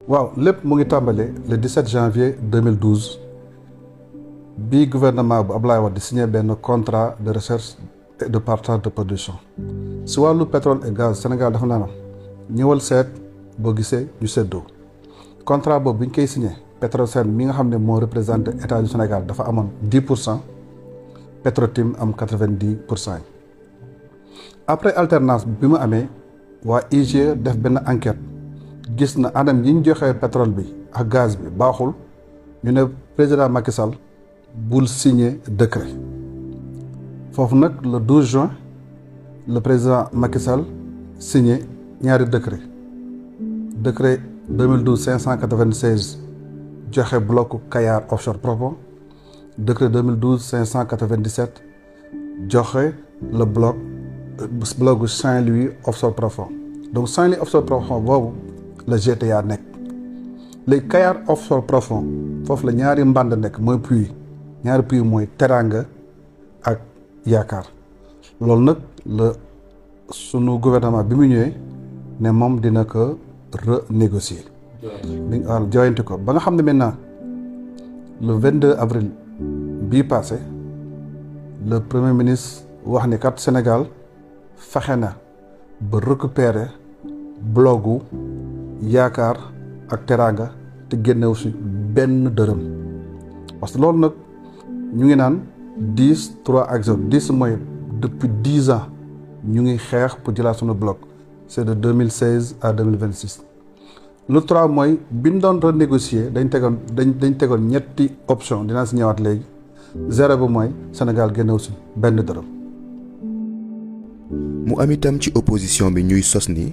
waaw lépp mu ngi tàmbale le 17 janvier 2012 bi gouvernement bu Abdoulaye Wade di signé benn contrat de recherche et de partage de production si wàllu pétrole et gaz Sénégal dafa naanam ñëwal seet boo gisee ñu séddoo contrat boobu bi ñu koy signé Petrosen mi nga xam ne moo représenté état du Sénégal dafa amoon 10%, Petrotim am 90%. Après alternance bi mu amee waa IGE def benn enquête gis na anam yi ñu joxee pétrole bi ak gaz bi baaxul ñu ne président Macky Sall bul signer décret foofu nag le 12 juin le président Macky Sall signé ñaari décret 2012-596 joxe bloc Kayar offshore profond, décret 2012-597 joxe le bloc Saint-Louis offshore profond. Donc Saint-Louis offshore profond boobu la GTA nekk léegi Kayar offshore profond foofu la ñaari mbànd nekk mooy puits ñaari puits mooy Teranga ak Yaakaar loolu nag la sunu gouvernement bi mu ñëwee ne moom dina ko renégocier bi waaw joyante ko ba nga xam ne maintenant le 22 avril bii passé le premier ministre wax ni kat Sénégal fexe na ba récupérer blogu Yaakaar ak Teranga te génnewu si benn dërëm parce que loolu nag ñu ngi naan 10-3 axes 10 mooy depuis 10 ans ñu ngi xeex pour jëlaat sunu bloc c'est de 2016 à 2026 le 3 mooy bi ñu doon renégocier dañ tegoon ñetti option dinaa si ñëwaat léegi 0 bi mooy Sénégal génnewu si benn dërëm. mu am itam ci opposition bi ñuy sos ni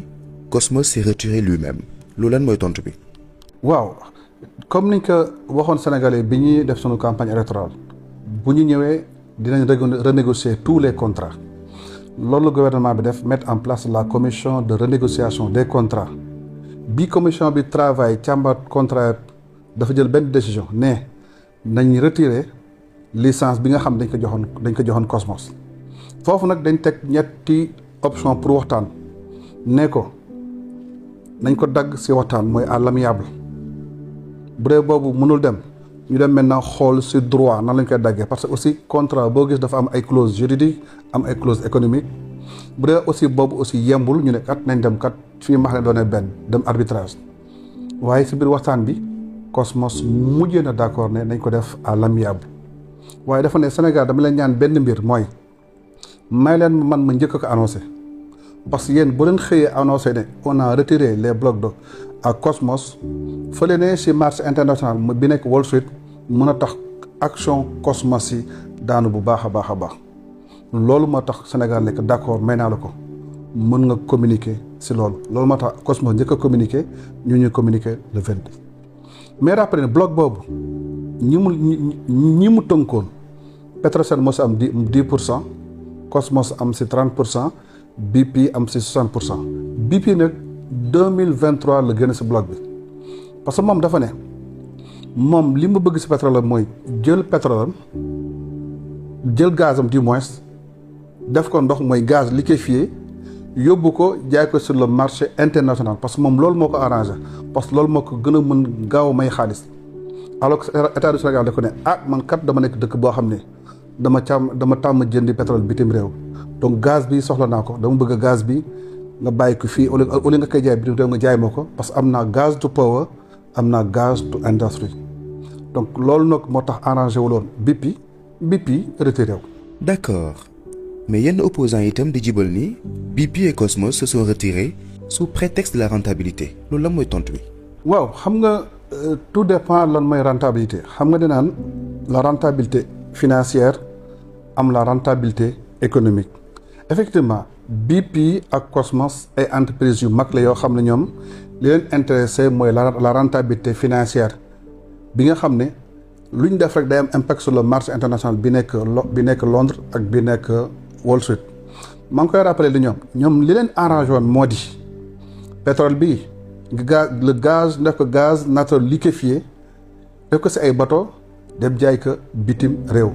Cosmos s'est retiré lui-même loolu lan mooy tontu bi. waaw comme niñ ko waxoon Sénégalais bi ñuy def sunu campagne électorale bu ñu ñëwee dinañ renégocier tous les contrats loolu le gouvernement bi def mettre en place la commission de renégociation des contrats bi commission bi travail càmbar contrat dafa jël benn décision ne nañ retirer licence bi nga xam dañ ko joxoon Cosmos foofu nag dañ teg ñetti option pour waxtaan ne ko nañ ko dagg ci waxtaan mooy à l'amiable bu dee boobu mënul dem ñu dem maintenant xool ci droit nan lañ koy daggee parce que aussi contrat boo gis dafa am ay clause juridique am ay clause économique bu dee aussi boobu aussi yembul ñu ne kat nañ dem kat fii max ne doone benn dem arbitrage waaye ci biir waxtaan bi Cosmos mujjee na d'accord ne nañ ko def à l'amiable waaye dafa ne Sénégal dama leen ñaan benn mbir mooy may leen man ma njëkk ko annoncé parce que yéen bu leen xëyee annoncé ne on a retiré les blocs de à Cosmos fële ne ci marché international bi nekk Wall Street mën a tax action Cosmos yi daanu bu baax a baax loolu moo tax Sénégal nekk d'accord may naa la ko mën nga communiquer ci loolu moo tax Cosmos njëkk a communiquer ñu communiquer le 20 mais après ne bloc boobu ñi mu tënkoon Petrosen moo ci am 10%, Cosmos am ci 30%, BP am ci 60%. BP nag 2023 la génn ci bloc bi parce que moom dafa ne moom li mu bëgg ci pétrole mooy jël pétrole jël gazam du moins def ko ndox mooy gaz liquéfié yóbbu ko jaay ko sur le marché international parce que moom loolu moo ko arrangé parce que loolu moo ko gën a mën gaaw may xaalis alors que état du Sénégal da ko ne man kat dama nekk dëkk boo xam ne dama tàmm jëndi pétrole bitim réew donc gaz bi soxla naa ko dama bëgg gaz bi nga bàyyi ko fii au lieu nga koy jaay bitim réew nga jaay ma ko parce que am naa gaz to power am naa gaz to industry donc loolu nag moo tax arrangé wu loon BP retiré wu. D'accord mais yenn opposants itam di jibal ni BP et Cosmos se sont retirés sous prétexte de la rentabilité loolu la mooy tontu bi. waaw xam nga tout dépend lan mooy rentabilité xam nga dinaan la rentabilité financière am la rentabilité économique effectivement BP ak Cosmos ay entreprises yu mag la yoo xam ne ñoom li leen intéressé mooy la rentabilité financière bi nga xam ne lu ñu def rek day am impact sur le marché international bi nekk Londres ak bi nekk Wall Street maa ngi koy rappelé li ñoom li leen arrangé woon moo di pétrole bi le gaz def ko gaz naturel liquéfié def ko ci ay bateau dem jaay ko bitim réew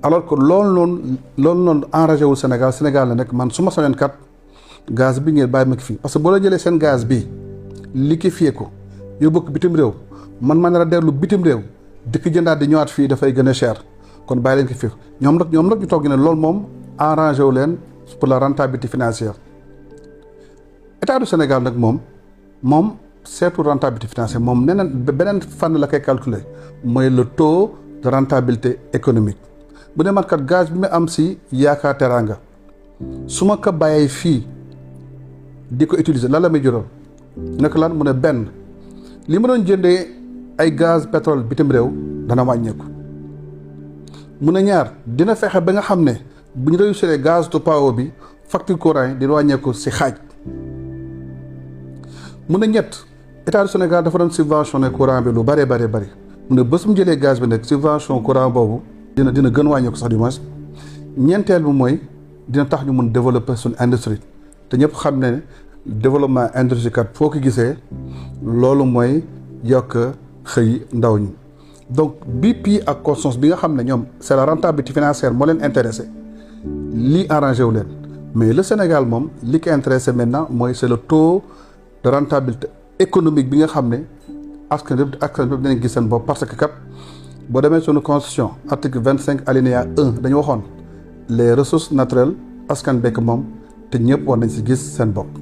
alors que loolu noonu enragé wul Sénégal la nekk man su ma sañoon kat gaz bi ngeen bàyyi ma ko fii parce que boo la jëlee seen gaz bi liquéfier ko yóbbu ko bitim réew man ma nar a dellu bitim réew dikk jëndaat di ñëwaat fii dafay gën a cher kon bàyyi leen ko fii ñoom nag ñu toog ne loolu moom arrangé wu leen pour la rentabilité financière état du Sénégal nag moom seetu rentabilité financière moom neneen beneen fànn la koy calculer mooy le taux de rentabilité économique bu ne man kat gaz bi ma am si Yaakaar Teranga su ma ko bàyyee fii di ko utiliser lan la may jural nekk lan mu ne benn li ma doon jëndee ay gaz pétrole bitim réew dana wàññeeku mu ne ñaar dina fexe ba nga xam ne bu ñu réussir gaz to power bi facture courant yi dina wàññeeku si xaaj mu ne ñett état du Sénégal dafa doon subventionné courant bi lu bëree bëri mu ne bés mu jëlee gaz bi nag subvention courant boobu dina gën wàññeeku sax du moins ñeenteel bi mooy dina tax ñu mun développer suñu industrie te ñëpp xam ne développement industrie kat foo ko gisee loolu mooy yokk xëy ndaw ñi donc BP ak Cosmos bi nga xam ne ñoom c'est la rentabilité financière moo leen intéressé lii arrangé wu leen mais le Sénégal moom li ko intéressé maintenant mooy c'est le taux de rentabilité économique bi nga xam ne askan bi dinañ gis seen bopp parce que kat boo demee suñu constitution article 25 alinéa 1 dañu waxoon les ressources naturelles askan bekk moom te ñëpp war nañ si gis seen bopp